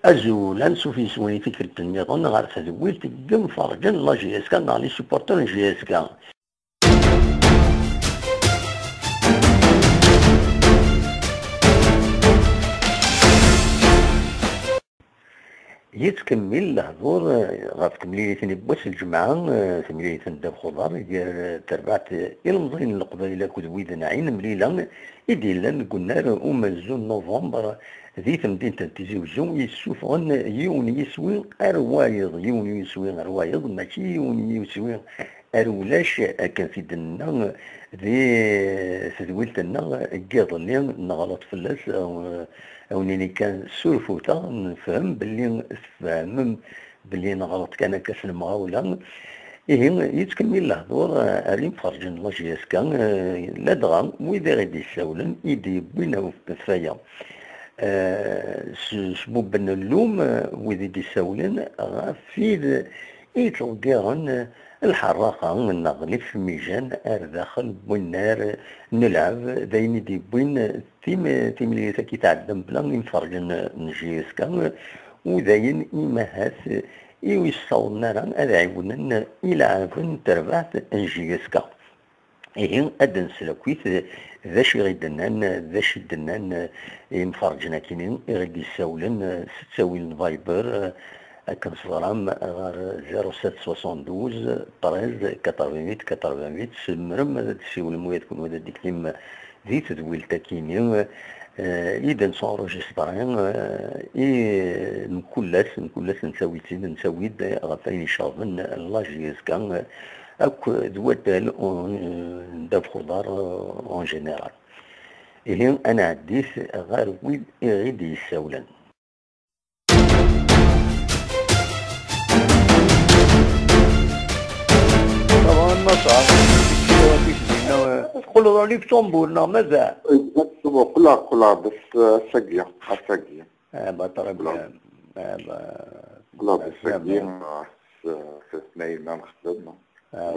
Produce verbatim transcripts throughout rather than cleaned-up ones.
Azul, ansuf yes-wen i tikkelt nniḍen ɣer tedwilt n yimferǧen n la J S K neɣ les supporters n J S K. Yettkemmil lehdur, eh, ɣef temlilit-nni n wass n lǧemɛa, eh, temlilit n ddabex uḍar gar, eh, terbaɛt, eh, ilemẓiyen n Leqbayel akked wid n Ɛin Mlila i d-yellan deg unnar umenzu n November di temdint n Tizi Wezzu, yessufɣen yiwen yiswi ar wayeḍ, yiwen yiswi ar wayeḍ, mačči yiwen yiswi ar ulac, akken t-id-nenna di tedwilt-nneɣ n yiḍelli, neɣleḍ fell-as, eh, a wen-nini kan surfut-aɣ, nefhem belli tfehmem belli neɣleḍ kan akka s lemɣawla. Ihi, yettkemmil lehdur, eh, ar imferǧen n la J S K, eh, ladɣa wid i ɣ-d-yessawlen i d-yewwin ɣef waya. Eh, s-, sbubben llum, eh, wid i d-yessawlen ɣef wid i yettḍeggiren, eh, lḥerraqa neɣ lifmijan ar daxel n unnar n lɛeb, d ayen i d-yewwin tim-, timlilit-agi tɛedda mebla imferǧen n J S K, u d ayen imahat i ur yessawḍen ara ad ɛiwnen ileɛben n terbaɛt n J S K. Ihi, ad d-nsel akkit d acu i ɣ-d-nnan, d acu i d-nnan imferǧen akkin i ɣ-d-yessawlen s ttawil n Viber, akken teẓram ɣer zéro sept soixante-douze treize quatre-vingt-huit quatre-vingt-huit, tzemrem ad d-tessiwlem ula d kenwi ad d-tiklim di tedwilt akkin-nni, eh, i d-nessenrujistri, eh, i mkul ass, mkul ass nettawi-tt-id, nettawi-d ɣef ayen icerben la J S K, eh, akk d waddal, eh, n ddabex uḍar, eh, en général. Ihi, ad nɛeddit ɣer wid i ɣ-d-yessawlen. Teqqleḍ ɣer Luxembourg neɣ mazal? Exactement, qqleɣ, qqleɣ-d ass-, ass-agi, ass-agi. Ah, bah, très bien. Ah, bah, qqleɣ-d ass-agi, ass-, ass-, ass-, ass-, nexdem. Ah,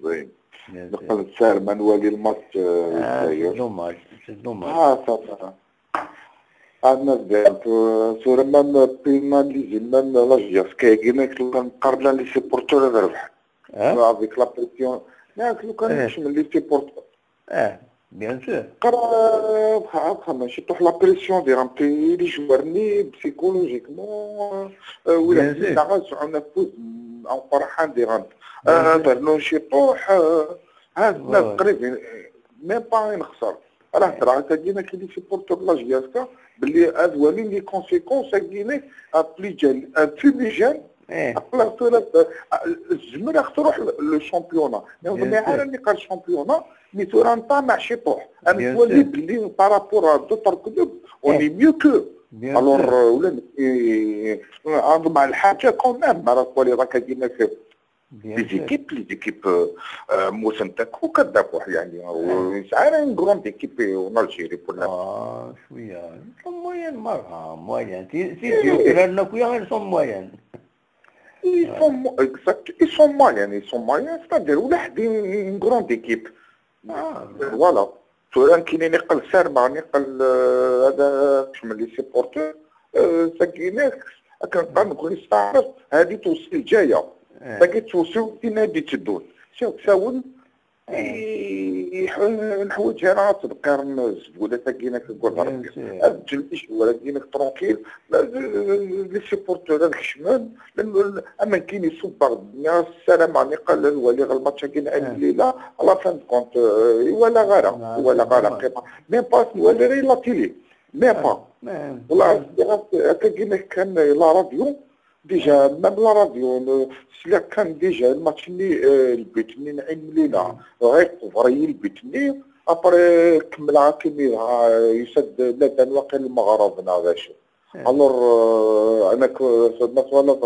oui. Neqqel nessaram ad nwali lmatch, euh, ah, c'est dommage, c'est dommage. Ah, ça va. Ah, ma tebɛeḍ, tura ma m-, pénalisé, même la J S K, nek lukan qerban les supporters ad rebḥen. Hein? Avec la pression. Nek lukan kecmen les supporters. Eh, bien sûr. Qerban, bxa, bxa, mačči tuḥ la pression, diɣen, les joueurs-nni, psychologiquement, euh, wala bien sûr. Nna ɣas sɛun afud, mm, en فرحان, diɣen. Bien sûr. Ternu ciṭuḥ, euh, ha, ouais, qrib, euh, même pas ad nexser. Ala, hedreɣ akka-agi, nekk i d supporter n la J S K, belli ad walin les conséquences-agi à plus jeune, à plus jeune, aql-aɣ tura, euh, tezmer ad truḥ le, le championnat. Ur nḍmiɛ ara niqal championnat, mi tura nṭamaɛ ciṭuḥ. Ad netwali belli par rapport à d'autres clubs, on est mieux qu'eux. Alors, euh, ula nekk, euh, nḍmeɛ lḥaǧa quand même, mi ara twaliḍ akka-agi, nekk Bien sûr. Les équipes, les équipes, euh, euh, mmutent akk, akk ad d-akuḥ, يعني, ur yesɛi ara une grande équipe en Algérie pour l'instant. Ah, cwiya. Ils sont moyens, merra, moyens. Ti, ti yukren akk, elles sont moyennes. Ils sont mo-, exact, ils sont moyens, ils sont moyens, c'est-à-dire, ula ḥedd une grande équipe. Ah, voilà. Tura nekkini niqal sarmeɣ, niqal, euh, ad kecmen les supporters, euh, tagi nekk, akken qqaren nekkni s taɛrabt, هذه توصي الجاية. Tagi توصي tin ad d-iteddun. Sawsawen, i-, i-, neḥwaǧ ara ad tbeqqiren zzbula tagi nekk deg waḍar. Bien sûr. Ad ǧǧen ticewwal-agi nekk tranquille. Les supporters ad kecmen, am nekkini ṣubbeɣ ddunya, ssarameɣ niqal ad waliɣ lmatch-agi n Ɛin Mlila, à la fin de compte, euh, i walaɣ ara, i walaɣ ara qima. Même pas ad nwali ara la télé. Même pas. Wallah, akkagi nekk kan la radio, déjà, même la radio, sliɣ kan déjà lmatch-nni, euh, lbut-nni n Ɛin Mlila, ɣer qebreɣ-iyi lbut-nni, après kemmleɣ akkin, dɣa, euh, yusa-d ladan waqil lmeɣreb neɣ d acu. Alors, euh, nekk, euh, ma twalaḍ,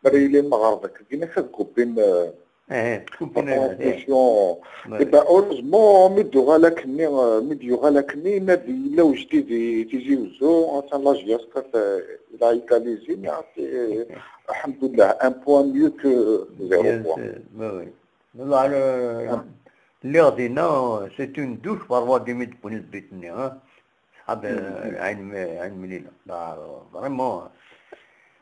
mi ara yili lmeɣreb, akkagi nekk ad kubbin, euh, la transmission. Eh ben, heureusement, mi d-yuɣal akkenni, euh, mi d-yuɣal akkenni, ma d-, yella ujdid i Tizi Wezzu, atan la J S K, euh, il a égalisé, mais, euh, alhamdoulilah, un point mieux que zéro point. Bien sûr, oui, oui. Lliɣ dinna, c'est une douche par voie de mi d-wwin lbut-nni, hein. Ṣṣḥab, euh, Ɛin M-, Ɛin Mlila. Bah, vraiment,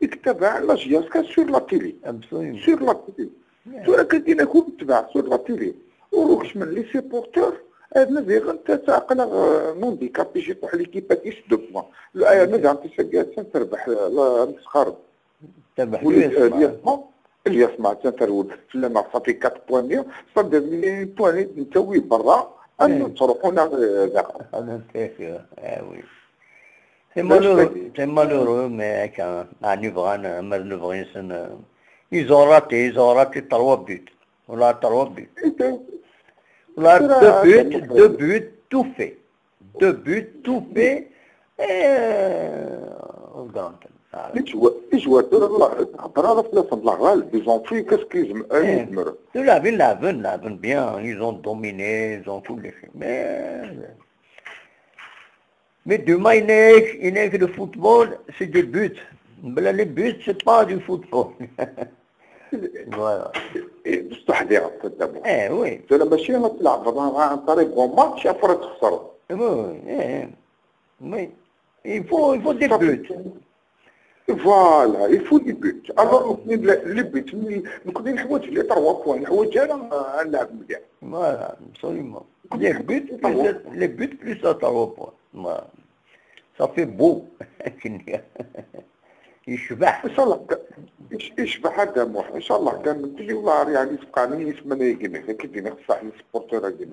i yettabaɛen la J S K sur la télé. Absolument. Sur la télé. Tura kan din akk ur tebɛeɣ sur la télé. Ur ukecmen les supporters, ad nadiɣen ttaqalaɣ, euh, handicapé, j'ai pour l'équipe à dix deux points. Aya nadiɣen tisaggatin terbeḥ, euh, la, amesxer. Terbeḥ l'U S M A. L'U S M A, l'U S M A attan terwel fell-aneɣ, ça fait quatre points nni, ça fait des points nni nettawi berra, am nettruḥu neɣ, euh, daxel. Ah oui. C'est malheureux, c'est malheureux, mais quand, à Nivran, à Merlevrinsen, ils ont raté, ils ont raté trois buts. On a trois buts. On a deux buts, deux buts, tout fait. Deux buts, tout fait. Et, euh, on gagne. Voilà. Ijwa-, ijwa tura, la, hḍra la flasem la ɣal, ils ont fait qu'est-ce qu'ils aim-, euh, ils aimaient. Ils l'avaient, l'avaient, l'avaient bien, ils ont dominé, ils ont tout laissé. Mais, mais demain, il n'est, il n'est que le football, c'est des buts. Mais là, les buts, c'est pas du football. Voilà. بصح دي غلطة دابا. Eh oui. Tura ماشي غتلعب عن طريق bon match après تخسر. Oui, oui, eh, oui. Il faut, il faut des buts. Voilà, il faut des buts. Alors, les buts, نكون نحوج les trois points، نحوج أنا نلعب مليح. Voilà, absolument. Les buts plus, les buts plus à trois points. Voilà. Ça fait beau. يشبح. إن شاء الله ك-، يش-، يشبح هذا موح. إن شاء الله كان من تجي والله يعني يسبقني يسمى يقيمه. كي دينا خصح les supporters هذه.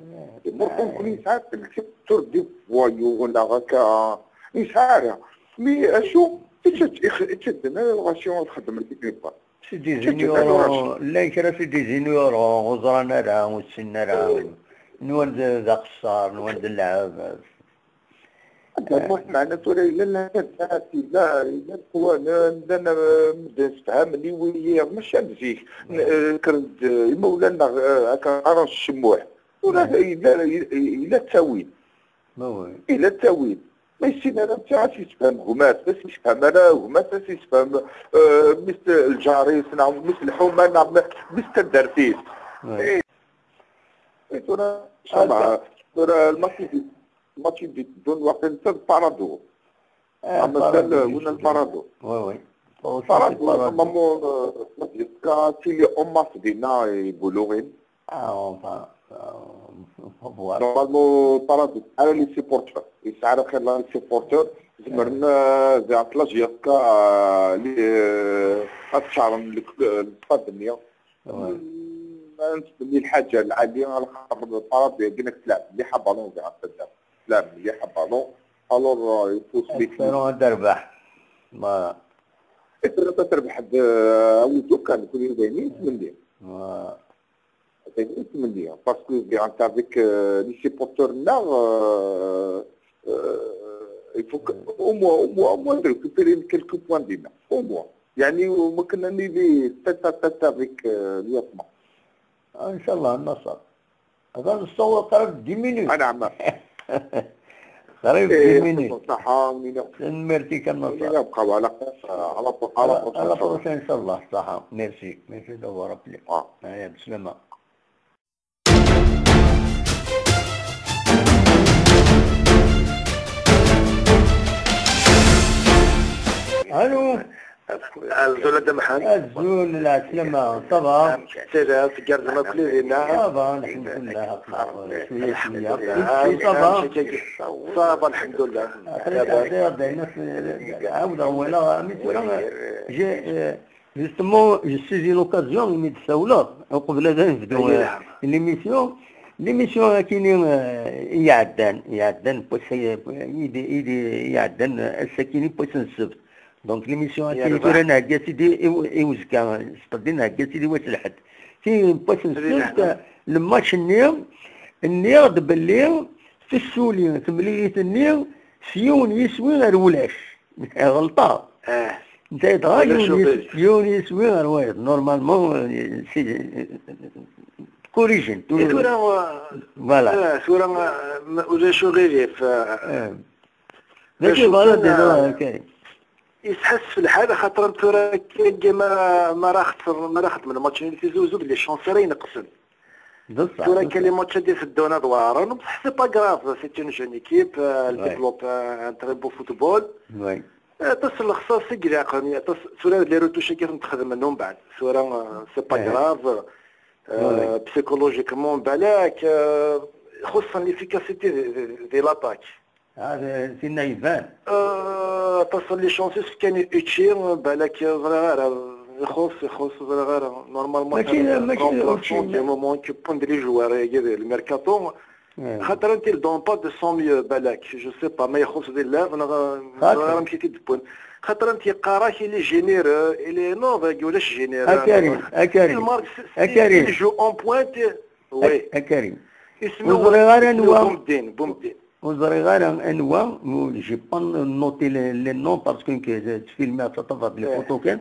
Pourtant كل يسعى les supporters des voyous ولا هكا. يسعى. Mais شو؟ تشد-، يخ-، تشدنا la relation تخدم الإكليب. C'est des ignorants. لا، كرا c'est des ignorants، وزران راه، وسن راه. نوان ذا قصار، نوان ذا اللعب. هذا المهم معنا tura إلا الناس، إلا، إلا القوانين، إلا ن-، نبدا نستفهم اللي وياه، ماشي عند فيك. ن-، آه، كرد، آه، يمولانا، آه، هكا عرس الشموح. ولا إلا، إلا التاويل. إلا التاويل. ما يسين أنا متاع شي يسفهم غماس، بس يسفهم أنا غماس، بس يسفهم، آه، مثل الجاريس، نعم، مثل الحومة، نعم، مثل الدرتيس. إيه. إيه، tura، إن شاء الله. tura الماتش يدي، الماتش يدي، دون وقت نتا البارادو. آه، أما البارادو، وين البارادو؟ Oui, oui. البارادو، normalement، آه، كا تيلي أوماس دينا يقولوا غين. آه، enfin، آه، voilà. Normalement، البارادو على les supporters. يسعى خير les supporters. زمرنا زي عطلة جيسكا، آه، لي، آه، هاد الشهر القادم. نستني الحاجة العالية على خاطر البارادو يقول لك تلعب مليحة بالون، زي عطلة تلعب مليحة بالون. Alors، آه، يفوز بيك. Espérons تربح. ما تربح، آه، أول دوكا نكون يبينين تمنية. ما تمنية. Parce que انت avec، آه، les supporters هنا، آه، آه، il faut que au moins، au moins، au moins de récupérer quelques points دينا. Au moins. يعني، وما كنا نيلي tête à tête avec، آه، اليوتما. إن شاء الله النصر. هذا نصور قريب dix minutes. أنا عم. قريب إيه، dix minutes. صحة، ومن، تنميرتي كان نصر. ومن يبقى على، على، على، على، على prochaine إن شاء الله. صحة. Merci. Merci d'avoir appelé. آه. آه، بسلامة. ألو. Azul a Dda Mḥend. Azul, lɛeslama, ça va? Amek tella, tgerrzem akk dinna? Ça va, lḥemdulleh, cwiya, cwiya. Amek, amek akka? Ça va, lḥemdulleh. Aql-i ɛawdeɣ walaɣ, mi tura, j'ai, euh, justement, j'ai saisi l'occasion, imi d-tsawleḍ, uqbel ad nebdu, euh, l'émission. L'émission akini, euh, iɛeddan, iɛeddan, n wass-a, i d-, i d-, iɛeddan, euh, ass-akini n wass n ssebt. Donc l'émission-agi tura nhegga-tt-id i, i, i uzekka, sṭeddi nhegga-tt-id i wass lḥedd. Tin n wass n ssebt, le match-nni, nniɣ-d belli tissulin, temlilit-nni, s yiwen yiswi ar ulac. Ɣelṭeɣ. Netta dɣa yiwen yis-, yiwen yiswi ar wayeḍ. Normalement, euh, c'est, euh, corrigé. Tura, euh, voilà. Ah, tura, euh, ma-, ulac uɣilif, euh, d acu, voilà, kan, déjà, euh, ok. Yesḥassef lḥal, xaṭer tura akka, ma, ma ara xeṭṭfen, ma ara xedmen match-nni tizi Uzzu, d les chances ara ineqsen. Tura kan les matchs ad d-iteddun ad weɛren, bṣeḥ c'est pas grave, c'est une jeune équipe, euh, elle développe un, un très beau football. Aṭas n lexṣaṣ i ilaqen, aṭas, tura les retouches-agi ad ten-xedmen umbeɛd. Tura, euh, c'est pas grave, euh, psychologiquement, balak, euh, xuṣṣen l'efficacité de, de, de l'attaque. Ah, d-, tinna iban. Euh, aṭas n les chances kan i Uchi, balak, ẓriɣ ara, ixuṣ, ixuṣ, ẓriɣ ara. Normalement, mačči d, mačči d Uchi, du moment que wwin-d les joueurs-agi di le mercato. Xaṭer anta, ils donnent pas de son mieux, balak, je sais pas, ma ixuṣ di lɛeb, neɣ, ẓriɣ ara amek i t-id-wwin. Xaṭer anta yeqqar-ak, il est généreux, il est, non, dagi ulac généreux. A Karim, a Karim, il marque, a Karim, il joue en pointe. Oui. A Karim. Isem-iw ur ẓriɣ ara anwa. Bumdin, Bumdin. Ur ẓriɣ ara anwa, j'ai pas noté les, les noms parce que nekk ttfilmiɣ, ttaṭṭafeɣ-d les photos kan,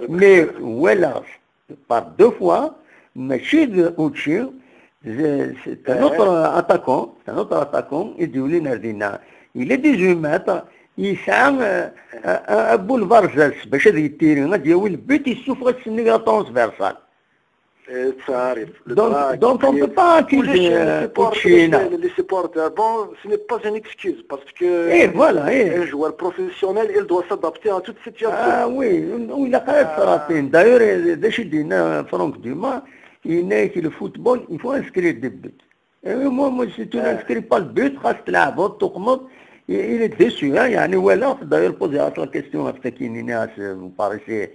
mais walaɣ par deux fois, mačči d Uchi, c'est un autre attaquant, c'est un autre attaquant i d-yulin ar dinna. Il est dix-huit mètres, yesɛa, euh, un, un boulevard zas bac ad yettiri, ad yawi le but, yessufeɣ-it sennig la transversale. Eh, tesɛa Arif. Donc, donc on peut pas accuser, euh, Uchi, là. Les supporters, bon, ce n'est pas une excuse parce que, eh, voilà, eh, un joueur professionnel, il doit s'adapter à toute situation. Ah oui, il a quand même frappé. D'ailleurs, eh, d acu i d-yenna Franck Dumas, yenna-ak le football, il faut inscrire des buts. Eh oui, moi, moi, si tu n'inscris pas le but, xas tleɛbeḍ, tuqmeḍ, il, il est déçu, hein, yeɛni walaɣ-t, d'ailleurs, poser la question ɣef takini-nni, as, vous paraissez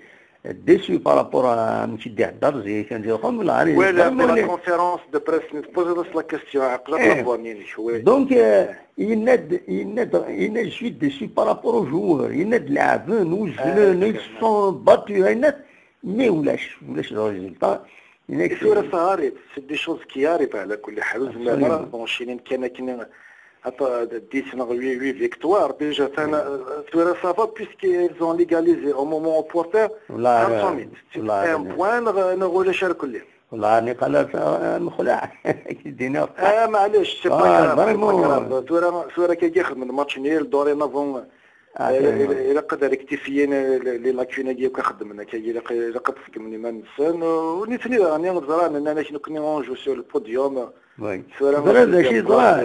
déçu par rapport à amek i d-ihedder zik, anzi, xum, la, la conférence de presse, poser la question, aql-ak la voix-nni-inek, oui. Donc, euh, yenna-d, yenna-d, yenna, je suis déçu par rapport aux joueurs, yenna-d leɛben, uzzlen, ils se sont battus, yenna-d, mais ulac, ulac le résultat. I tura, ça arrive, c'est des choses qui arrivent, ɛla kulli ḥal, ur zmireɣ ara ad enchaîner kan akken, dix neɣ huit, huit victoires, déjà, tura ça va, puisqu'ils ont légalisé au moment opportun, c'est un point, neɣ, neɣ ulac ara kulli. Wallah, rni qal mxleɛ, k-d-iniɣ. Ah, maɛlic, c'est pas grave, c'est pas grave. Tura, tura kagi xedmen match nul, dorénavant, Ah, eh, ilaq ad rectifier, eh, les, les lacunes-agi akk i xeddmen akka, ilaq, ilaq ad ṣeggmen iman-nsen, u nitni daɣen ẓran, nnan-ak nekkni on joue sur le podium. Tura ẓran d acu i ẓran.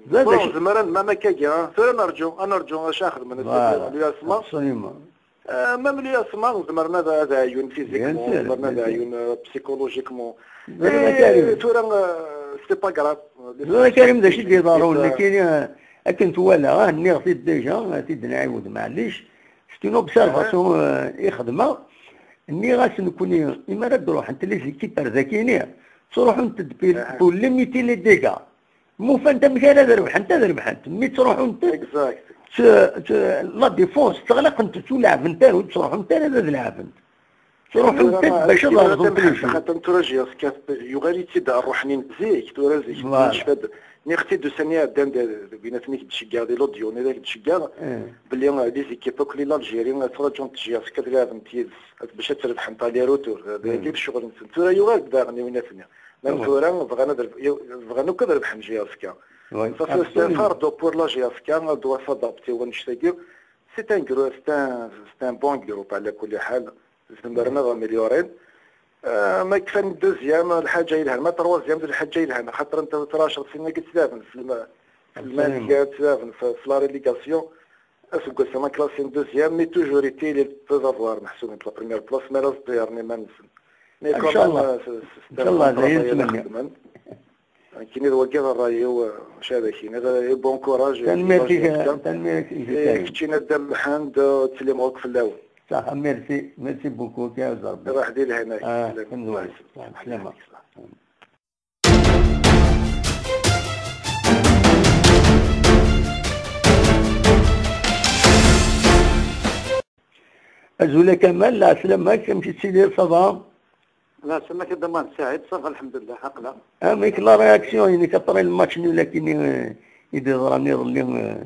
Ẓran d acu. Zemren, même akkagi, ah, tura nerǧu, ad nerǧu acu ara xedmen, l'U S M A. Absolument. Eh, même l'U S M A zemren ad, ad ɛyun physiquement, zemren ad ɛyun, eh, psychologiquement. Eh, tura, eh, c'est pas grave. Tura Karim, d acu i d-iḍerrun, nekkini, eh, akken twalaɣ, ah, nniɣ-t-id déjà, ad t-id-nɛiwed, maɛlic. C'est une observation, euh, i xedmeɣ. Nniɣ-as nekkni, imi ara d-ruḥent les équipes ar dakini, ttruḥunt-d pour, pour limiter les dégâts. Ma ufant amek ara d-rebḥent, ad rebḥent. Mi ttruḥunt-d, la défense, ttɣlaqent-tt, ur leɛbent ara, ur ttruḥunt ara ad leɛbent. Ttruḥunt-d bac ad rẓent les jeux. Xaṭer tura J S K yuɣal-itt-id ṛṛuḥ-nni n zik, tura zik, voilà. Nniɣ-t-id ussan iɛeddan d, d winatni i k-d-ceggeɣ di l'audio-nni, d ak-d-ceggeɣ belli, eh, les équipes akk n l'Algérie, eh, ttṛaǧunt J S K ad lɛabent yid-s, bac ad trebḥent aller-retour. D, d, d ccɣel-nsen. Tura yuɣal-d daɣen i winatni. Même tura bɣan ad reb-, bɣan akk ad rebḥen J S K. Ça, c'est, c'est un fardeau pour la J S K, elle doit s'adapter i wannect-agi. C'est un gros, c'est un, c'est un bon groupe, ɛla kulli ḥal. Zemren ad améliorin. Euh, ma kfan deuxième, lḥaǧa yelhan, ma troisième, d lḥaǧa yelhan, xaṭer anta tura ɛecr snin-agi ttlaben s lma-, s lmaliga, ttlaben s, s la relégation. Aseggas-a, ma classé deuxième, mais toujours est-il, ils peuvent avoir meḥsub la première place, mais la ẓḍiren iman-nsen. Mais quand même, euh, c'est, c'est un bon travail ara xedmen. Nekkini d wagi d ṛṛay-iw, euh, maca ad ak-iniɣ, euh, bon courage. Tanemmirt-ik, tanemmirt-ik. Keččini a Dda Mḥend, euh, ttsellimeɣ akk fell-awen. Saḥa, merci, merci beaucoup, Ṛebbi. Ṛuḥ di lehna-k. Ah, sslam. Azul a Kamal, lɛeslama-k, amek i tettiliḍ, ça va? Lɛeslama-k a Dda Mḥend Saɛid, ça va, lḥemdullah, aql-aɣ. Amek la réaction-inek après le match nul akini, euh, i d-yeḍran iḍelli, euh,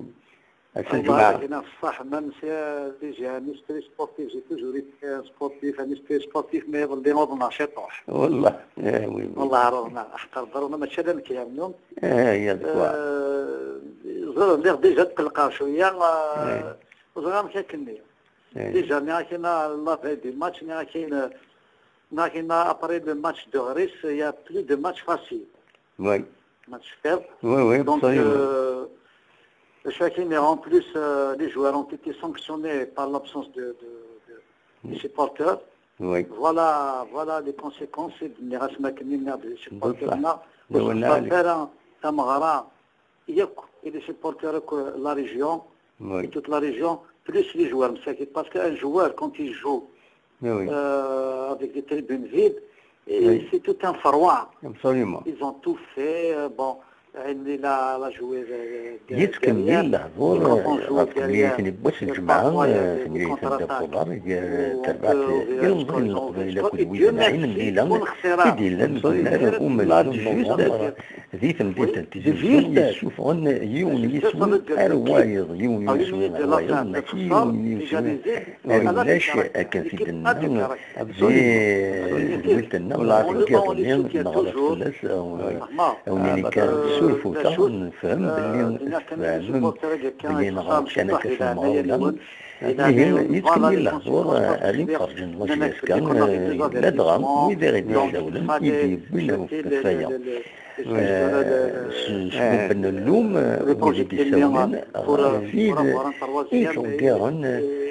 ass n lǧemɛa? Wallah, akken ṣṣaḥ, même si, euh, déjà, un esprit sportif, j'ai toujours été un sportif, un esprit sportif, mais iḍelli uḍneɣ ciṭuḥ. Wallah, eh, oui, oui. Wallah, uḍneɣ, aḥeqq Rebbi, uḍneɣ, mačči ala nekk yernu. Eh, ya, de quoi. Euh, ẓriɣ, lliɣ déjà tqelqeɣ cwiya, euh, ẓriɣ amek akken-nni. Déjà, nniɣ-ak-in la veille du match, nniɣ-ak-in, nniɣ-ak-in après le match de Grèce, il y a plus de matchs faciles. Oui. Match faible. Oui, oui, donc, absolument. Euh, je sais qu'en plus, euh, les joueurs ont été sanctionnés par l'absence de, de, de, des supporters. Oui. Voilà, voilà les conséquences. Nniɣ-as ma akken-nni, les supporters-nneɣ, ur sexdam ara tameɣra yakk, et les supporters yakk, la région, et toute la région, plus les joueurs, parce qu'un joueur, quand il joue, euh, avec des tribunes vides, et c'est tout un frouard. Absolument. Ils ont tout fait, euh, bon, il a, il a joué, euh, derrière. Yettkemmil lehdur ɣef temlilit n wass n lǧemɛa, temlilit n Dda Qudar, terbaɛt ilmeẓyen n Leqbayel akked wid n Ɛin Mlila i d-yellan deg unnar umelzu n Nuvember. Di temdint n Tizi Wezzu, yessufɣen yiwen yiswi ar wayeḍ, yiwen yiswi ar wayeḍ, mačči yiwen yiswi ar ulac, akken t-id-nenna di tedwilt-nneɣ ɣef yiḍ-nni, neɣ ɣef fell-as, awen-ini kan s sulfuta, nefhem belli tfehmem belli neɣ kan akka s lemɣawla. Ihi, yettkemmil lehdur, ar imferrǧen n lajyezka, ladɣa wid i ɣ-d-yessawlen, i d-yewwin akk ɣef waya. S-, sbubben llum, wid i d-yessawlen, ɣef wid i yettḍeggiren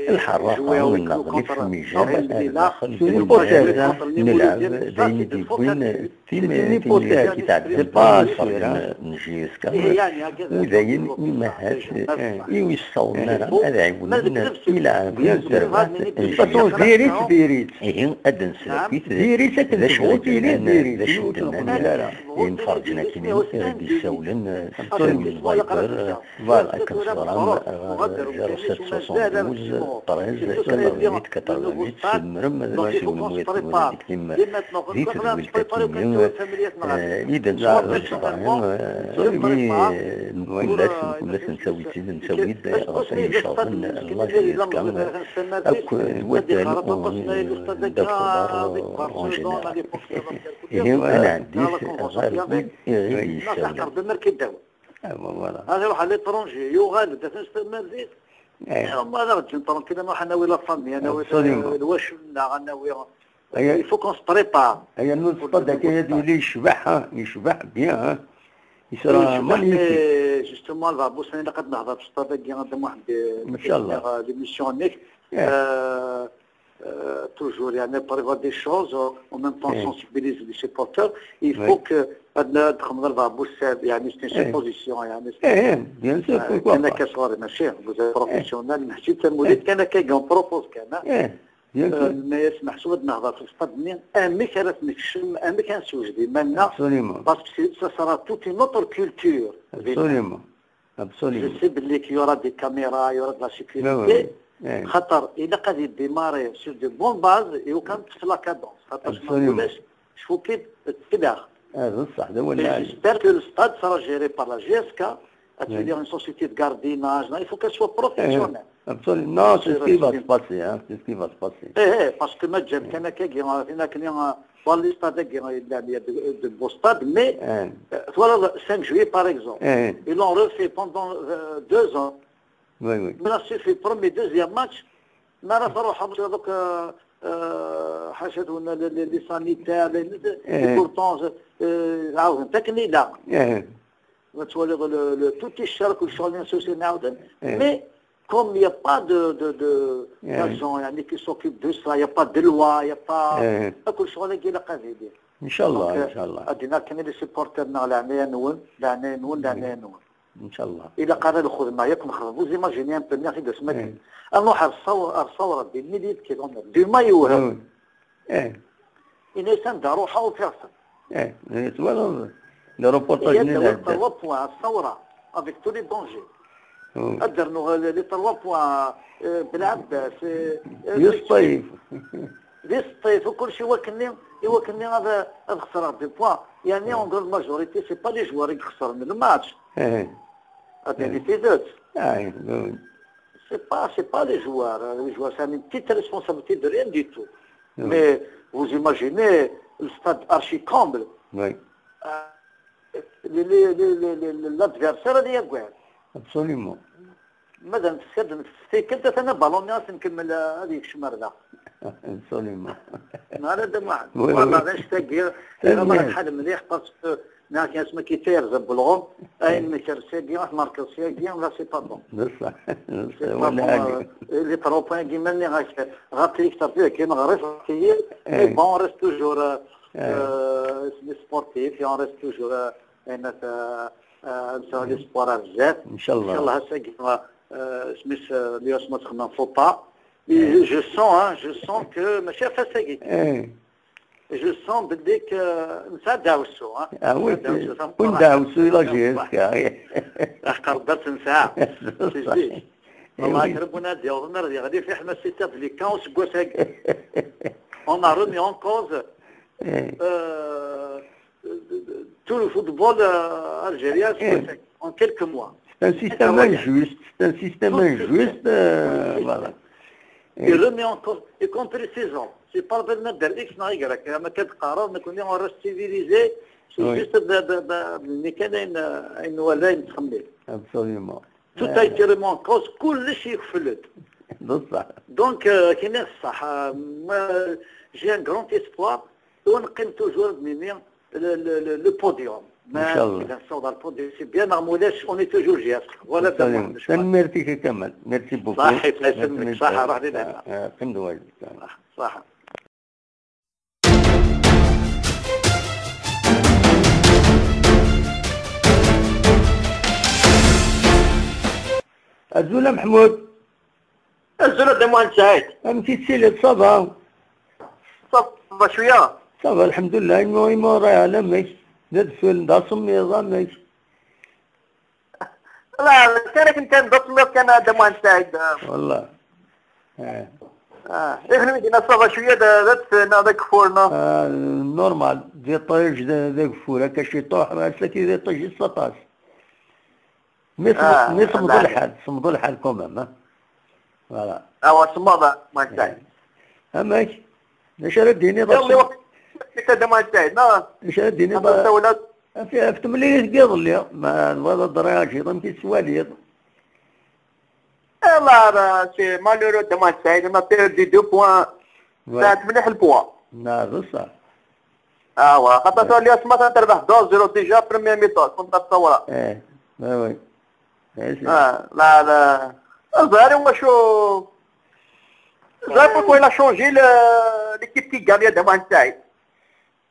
lḥerraqa-nneɣ di tfemijar, ar daxel n lmizan, n lɛeb, d ayen i d-yewwin Tin, tin i d-itɛeddan ɣef lferq n J S K, u d ayen i mahat i ur yessawḍen ara ad ɛiwnen i leɛqel n terbaɛt n J S K. Diri-tt, diri-tt. Ihi, ad d-nsel akkit d acu i d-nnan, d acu i d-nnan yimferrǧen akken i d-ssawlen, s Viber, Voilà, akken teẓram, ɣer zéro sept soixante-douze treize quatre-vingt-huit quatre-vingt-huit, tzemrem ad tessiwlem i wayt-nwen ad d-iklim di tedwilt akkin-nni, eh, i d-nesɣayen, eh, mkul ass, mkul ass nettawi-tt-id, nettawi-d ɣef wayen icerḍen la J S K, akk d waddal n Dda Lxeḍer en général. Ihi, ad nɛeddi ɣer wid i ɣ-d-yessawlen. Ah, bon, voilà. Ad iruḥ à l'étranger, yuɣal-d, atan s tamaziɣt. Eh. Ma ad aɣ-ǧǧen tranquille, ad nruḥ ad nawi la famille, ad nawi lwacul-nneɣ, ad nawi. Il faut qu'on se prépare. Aya n useṭṭad akka ad yili yecbeḥ, ha, yecbeḥ bien, ha. Yesra magnifique. Justement, lbeɛbus-a ilaq ad nehḍer f useṭṭad-agi, a Dda Muḥend, Inchallah. L'émission-nnek. Eh. Euh, euh, toujours, يعني, prévoir des choses, euh, en même temps sensibiliser les supporters. Il faut que ad txedmeḍ lbeɛbus, يعني, c'est une supposition, يعني, bien sûr, pourquoi pas. Kan akka sɣur-i, mačči, vous êtes professionnel, mačči d tamulit kan akka, on propose kan, hein. Bien sûr. Euh, mais meḥsub ad nehḍer f useṭṭad-nni, amek ara t-nekcem, amek ara nessewjed iman-nneɣ. Absolument. Parce que c'est, ça sera toute une autre culture. Absolument. Absolument. Je sais belli qu'il y aura des caméras, il y aura de la sécurité. Ah ouais, ouais. Xaṭer ilaq ad yedémarrer sur de bonnes bases et au cas où la cadence. Xaṭer ma ulac, cfukit tfedax. Ah, d ṣṣeḥ, d awal lɛali. J'espère que le stade sera géré par la J S K, ad tili une société de gardiennage, il faut qu'elle soit professionnelle. Absolument. Non, c'est ce qui va se passer, hein. C'est ce qui va se passer. Eh, eh, parce que ma ǧǧan kan akkagi, tin akken, euh, Bon, le stade-agi, il y a, il y a de, de beaux stades, mais, euh, voilà, le cinq juillet, par exemple, ils l'ont refait pendant, euh, deux ans. Oui, oui. Mais là, c'est fait premier, deuxième match. Mais là, ça va, donc, euh, euh, حاشا، les, les, les sanitaires, les, les, et pourtant, euh, عاود تكني لا. ما تولي le, le, tout الشرق والشغل سوسي نعاود. Mais Comme il n'y a pas de, de, de, d'agent يعني, qui s'occupe de ça, il n'y a pas de loi, il n'y a pas. Akk lecɣal-agi ilaq ad yili. Inchallah, donc, euh, inchallah. Ad d-iniɣ kan i les supporters nneɣ, leɛnaya-nwen, leɛnaya-nwen, leɛnaya-nwen. Inchallah. Ilaq ara lxedma yakk nexdem. Vous imaginez un peu, nniɣ-t-id asmi akken. Ad nruḥ ar ṣṣawra, ar ṣṣawra des milliers de kilomètres. Du maï Eh. Yenna-yas anda ruḥeɣ ufiɣ-ten. Eh, twalaḍ le reportage-nni i d-ɛeddan. Trois points à Sawra, avec tous les dangers. Ad d-rnuɣ les trois points, euh, Belɛebbas, euh, euh, di Sṭif. Di Sṭif, u kulci i wakken-nni, i wakken-nni ad, ad xesreɣ deux points. Yeɛni, en grande majorité, c'est pas les joueurs i ixesren le match. Ad d-nini tidet. C'est pas, c'est pas les joueurs. Les joueurs, ça n'a une petite responsabilité de rien du tout. Mais vous imaginez le stade archi comble. Euh, les, les, les, les, les, l'adversaire ad yagad. Absolument. Madame, teskadem s tikkelt, atan aballon-nni ad t-nkemmel, ad yekcem ar da. Absolument. Neɣ ala Dda Muḥend. Wallah, d anect-agi, ilaq ad nḥal mliḥ, parce que neɣ asmi akka yerza belɣum, ayen nekres-agi, ad t-nerkeḍ syagi, là, c'est pas bon. C'est pas bon, euh, les trois points-agi, ma nniɣ-ak, ɣer tliktert-agi, neɣ ɣer iferki, mais bon, on reste toujours, euh, euh, sportif, et on reste toujours, euh, ayen, euh, euh, nesɛa les sports ar zdat. Inchallah. Inchallah, ass-agi, euh, isem-is, euh, Lios ma txemmem faut pas. Mais je sens, hein, je sens que mačči ɣef wass-agi. Je sens belli que nesɛa ddeɛwessu, hein. Ah oui, un ddeɛwessu i la G S K. Aqerdat nesɛa. C'est ça. Wallah, kra n unadi, ad yeɣli fiḥel ma c'est les camps useggas-agi. On a remis en cause, euh, tout le football, euh, algérien, en quelques mois. C'est un système injuste, c'est un système injuste, euh, voilà. Il remet en cause, y compris ces hommes. C'est pas le X ni Y, ma kad qarar, on reste civilisé, c'est juste de, de, de, mais quand même, euh, une, une, une, une, absolument. Tout a été remis en cause, كلش يقفلت. Donc, euh, كاين الصح, euh, moi, j'ai un grand espoir, ونقيم toujours, mais, mais, le, le, le, le podium. Inchallah. إذا نصعد على le podium, c'est bien, ما مولاش, on est toujours G S K. Voilà. Tanemmirt-ik a Kamal. Merci beaucoup. صحيت، الله يسلمك. صحة، روح لي لهنا. Qqim d wajeb. صحة. Azul a Meḥmud. Azul a Dda Muḥend Saɛid. Amek i tettiliḍ, ça va? Ça va cwiya. Ça va, lḥemdullah, imi, imi ur rayeɣ ala amek. D adfel, d asemmiḍ, amek? La, kan akken kan, d asemmiḍ kan a Dda Muḥend Saɛid. Wallah. Ah. Ah, i kenwi dinna ça va cwiya, d, d adfel, neɣ d ageffur, neɣ? Ah, normal, d iṭij, d, d ageffur, akka ciṭuḥ, ass-agi d iṭij i s aṭas. Mais, ah, mais semmeḍ lḥal, semmeḍ lḥal quand même, hein. Voilà. Awa, semmeḍ, a Muḥend Saɛid. Amek? D acu ara d-tiniḍ? Iḍelli waqt, a Dda Muḥend Saɛid, neɣ? D acu ara d-tiniḍ? Ɣef temlilit n yiḍelli, ma tebɣiḍ ad d-tṛajiḍ, amek i tettwaliḍ? Yalla, c'est malheureux, Dda Muḥend Saɛid, on a perdu deux points. Sɛant mliḥ le poids. Neɣ d ṣṣeḥ. Awa, xaṭer tura Lios ma terbeḥ deux zéro déjà, première mi-temps, contre Sawra. Eh, oui, oui. Ah, la, la. Ẓer i wacu. Ẓer pourquoi il a changé le, l'équipe qui gagne, Dda Muḥend Saɛid.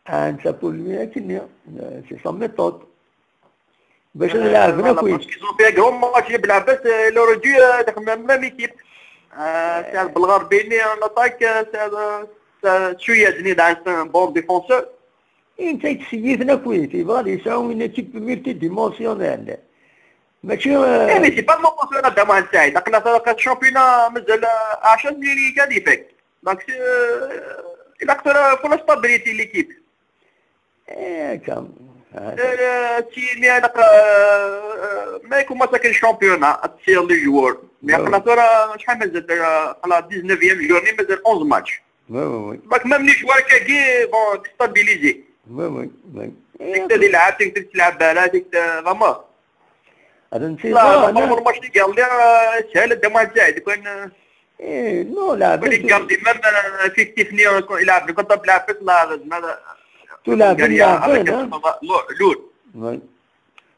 Ah, netta pour lui, akken, euh, c'est sa méthode. Bac ad leɛben akk. Parce qu'ils ont fait un grand match, Belɛebbas, euh, il aurait dû, euh, avec la même équipe. Euh, c'est Belɣarbini en attaque, euh, c'est, euh, c'est Suyadni, c'est un bon défenseur. Netta yettseyyiten akk, yebɣa ad yesɛu une équipe multidimensionnelle. Mačči, euh, eh, mais c'est pas le moment pour ça, Dda Muḥend Saɛid. Aql-aɣ tura championnat mazal, euh, ɛecṛa n yirika ad ifak. Donc, c'est, euh, il a la stabilité de l'équipe. Eh, quand même. Ah, euh, si, mais, euh, euh, mais comment ça que le championnat attire les joueurs? Mais aql-aɣ tura, شحال مازال؟ آه، على dix-neuvième journée, مازال onze matchs. Oui, oui, oui. Donc, même les joueurs كاكي vont déstabiliser. Oui, oui, oui. تقدر تلعب، تقدر تلعب بالك، تقدر، vraiment. هذا نسيت. لا، آه، لا، ما عمر ما شفت قال لي، آه، سهل الدمار تاعي. كان، آه، إيه، نو، لا، كان بس يقال لي même، آه، في ستيفني، يكون يلعب، كنت بلعب في، لا، لا، لا. تلعب، قال لي، يلعب، آه، أنا كنت، آه. لول. وي.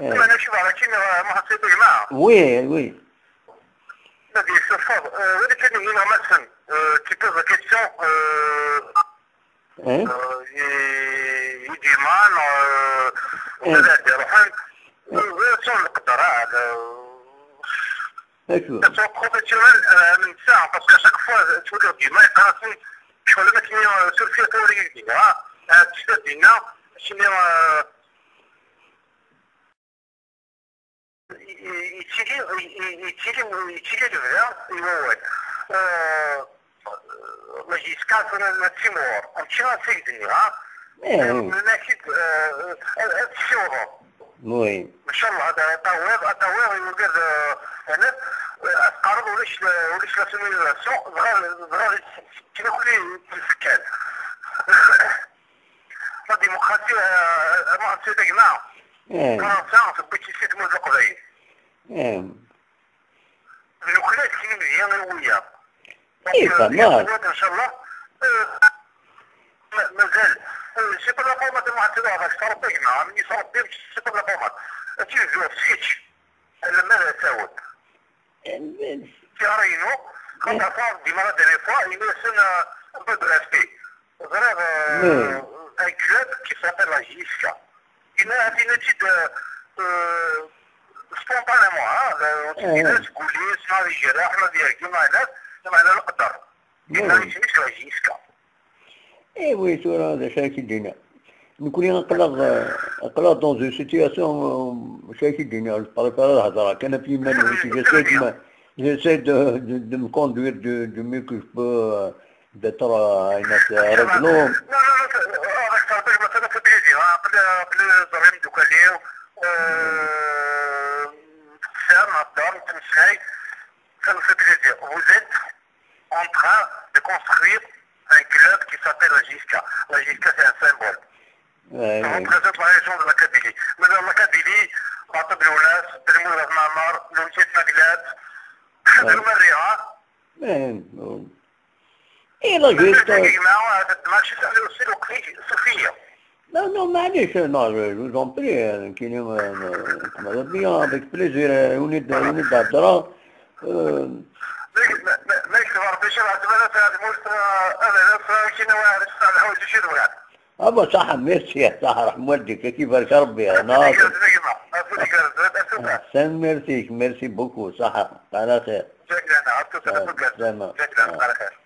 Eh. Maɛna kif ara k-iniɣ, eh, Muḥend Sidi, gma? Oui, oui. Ad yessufeḍ, eh, win akken ihi neɣ massen, eh, qui pose la question, eh, Eh? Eh, i, i d-iman, eh, Eh. Wala ad iruḥen, Eh. Eh, son leqder, ah, la, Acu? Surtout professionnel, eh, am netta, parce que à chaque fois, eh, tuli dima yeqqar-asen, ccɣel am akken, eh, surfiɣ tawuri-agi, ah, ah, tecfiḍ dinna, acimi, eh, yettili, yettili, yettili lebda i wawal. Eh, ma jiska tura n Timur, amek ara s-ak-d-nniɣ, ha? Eh, eh. Nnak-id, eh, ad, ad tessiwḍeḍ. Oui. Ncallah, ad, ad tawiḍ, ad tawiḍ i wigad, eh, ad tqareḍ ulac, ulac la sonorisation, dɣa, dɣa d nekni i tt-ifkan. La démocratie, eh, ma c'est des gma. Eh. Fransa, c'est petit, c'est de Leqbayel. Eh. D nekni ad d-tini medya i wiyaḍ. Eh, donc, ça marche. Inchallah, eh, ma-, mazal, eh, c'est pas la forme de Mohamed Abas, c'est pas la forme, c'est pas la forme. Tu veux switch, le mal est ça. Eh, tiɣri-inu, quand on parle du mal de fois, il me laisse un, un peu de respect. Ẓriɣ, euh, un club qui s'appelle la J S K. Il a une étude, euh, euh, spontanément, hein, euh, on se dit, eh, seg wul-is, ma d ijraḥ, ma d yergem, ma d, ma d leqder. Il a une étude sur la J S K. Eh oui, tura d acu ara k-id-iniɣ. Nekkni aql-aɣ, aql-aɣ dans une situation, euh, acu ara k-id-iniɣ, ur ṭṭalib ara ad hedreɣ kan ɣef yiman-iw, j'essaie de me, j'essaie de, de, de me conduire du, du mieux que je peux, euh, d'être, euh, à une, à Réglo. Non, non, non, euh, avec ça, je me fais plaisir, hein, aql-, aql-i ẓriɣ imeddukal-iw, euh, nteqsam, nhedder, nettmeslay, ça me fait plaisir. Vous êtes en train de construire un club qui Après la J S K. La J S K, c'est un symbole. Ça représente la région de la Kabylie. Mais dans la Kabylie, Aṭib Lwennas, Lmud At Mɛemmer, Lewjat Maglat, Xader Merriɣa. Et la J S K. Effectivement, c'est aussi le prix Sophia. Non, non, معليش, non, je, je vous en prie, euh, كاين, euh, ماذا بيا, avec plaisir, euh, ونبدا, ونبدا هضره. ما يكتب ربي شي بعد ما نسى هذه الموسم. انا نسى كي نوع الساعه الحوت شي دمعات. ابا صح, merci, صح, رحم والديك, كيبارك ربي, انا. يقرز نجمه. احسن, merci, merci beaucoup, صح, على خير. شكرا. عبد السلام. سلامة. شكرا. على خير.